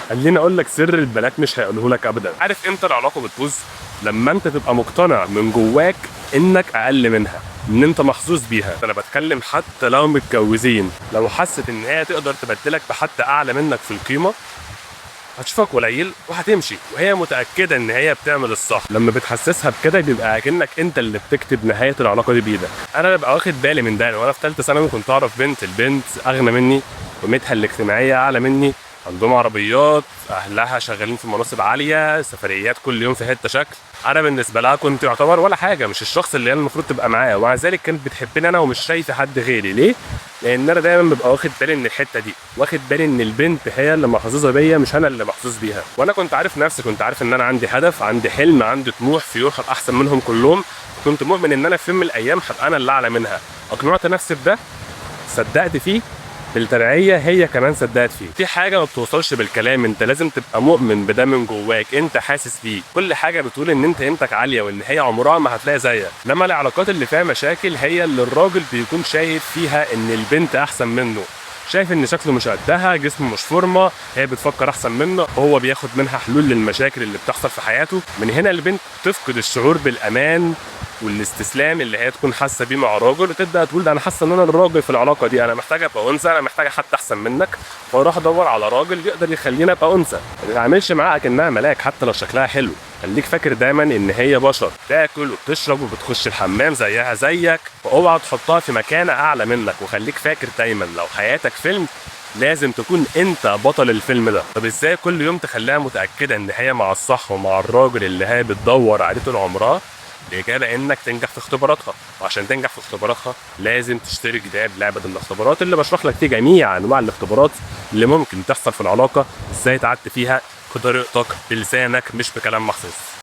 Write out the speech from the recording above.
خليني اقول لك سر البنات مش هيقوله لك ابدا. عارف امتى العلاقة بتبوظ؟ لما انت تبقى مقتنع من جواك انك اقل منها، ان انت محظوظ بيها. انا بتكلم حتى لو متجوزين، لو حست ان هي تقدر تبدلك بحد اعلى منك في القيمة هتشوفك قليل وهتمشي، وهي متاكدة ان هي بتعمل الصح. لما بتحسسها بكده بيبقى اكنك انت اللي بتكتب نهاية العلاقة دي بايدك. انا ببقى واخد بالي من ده. وانا في ثالثة ثانوي كنت اعرف بنت، البنت اغنى مني، قيمتها الاجتماعية اعلى مني، عندهم عربيات، اهلها شغالين في مناصب عالية، سفريات كل يوم في حتة شكل. انا بالنسبة لها كنت يعتبر ولا حاجة، مش الشخص اللي هي المفروض تبقى معاه، ومع ذلك كانت بتحبني انا ومش شايفه حد غيري. ليه؟ لان انا دايما ببقى واخد بالي من الحتة دي، واخد بالي ان البنت هي اللي محظوظة بيا مش انا اللي محظوظ بيها. وانا كنت عارف نفسي، كنت عارف ان انا عندي هدف، عندي حلم، عندي طموح في يوم هبقى احسن منهم كلهم. كنت مؤمن ان انا في يوم من الايام هبقى انا اللي اعلى منها. اقنعت نفسي بده، صدقت فيه بالتبعيه، هي كمان صدقت فيه. في حاجة ما بتوصلش بالكلام، انت لازم تبقى مؤمن بده من جواك، انت حاسس بيه. كل حاجة بتقول ان انت قيمتك عالية وان هي عمرها ما هتلاقي زيك. انما العلاقات اللي فيها مشاكل هي اللي الراجل بيكون شايف فيها ان البنت احسن منه، شايف ان شكله مش قدها، جسمه مش فورمه، هي بتفكر احسن منه، هو بياخد منها حلول للمشاكل اللي بتحصل في حياته. من هنا البنت تفقد الشعور بالامان والاستسلام اللي هي تكون حاسه بيه مع راجل، وتبدا تقول ده انا حاسه ان انا الراجل في العلاقة دي، انا محتاجه ابقى انثى، انا محتاجه حد احسن منك، فاروح ادور على راجل يقدر يخليني ابقى انثى. ما تتعاملش معاها كانها ملاك حتى لو شكلها حلو، خليك فاكر دايما ان هي بشر، تاكل وبتشرب وبتخش الحمام زيها زيك، واوعى تحطها في مكانه اعلى منك. وخليك فاكر دايما لو حياتك فيلم لازم تكون انت بطل الفيلم ده. طب ازاي كل يوم تخليها متاكدة ان هي مع الصح ومع الراجل اللي هي بتدور عليه طول عمرها؟ الإجابة إنك تنجح في اختباراتها، وعشان تنجح في اختباراتها لازم تشتري كتاب لعبة الاختبارات اللي بشرح لك فيه جميع أنواع الاختبارات اللي ممكن تحصل في العلاقة، إزاي تعدي فيها بطريقتك بلسانك مش بكلام مخصوص.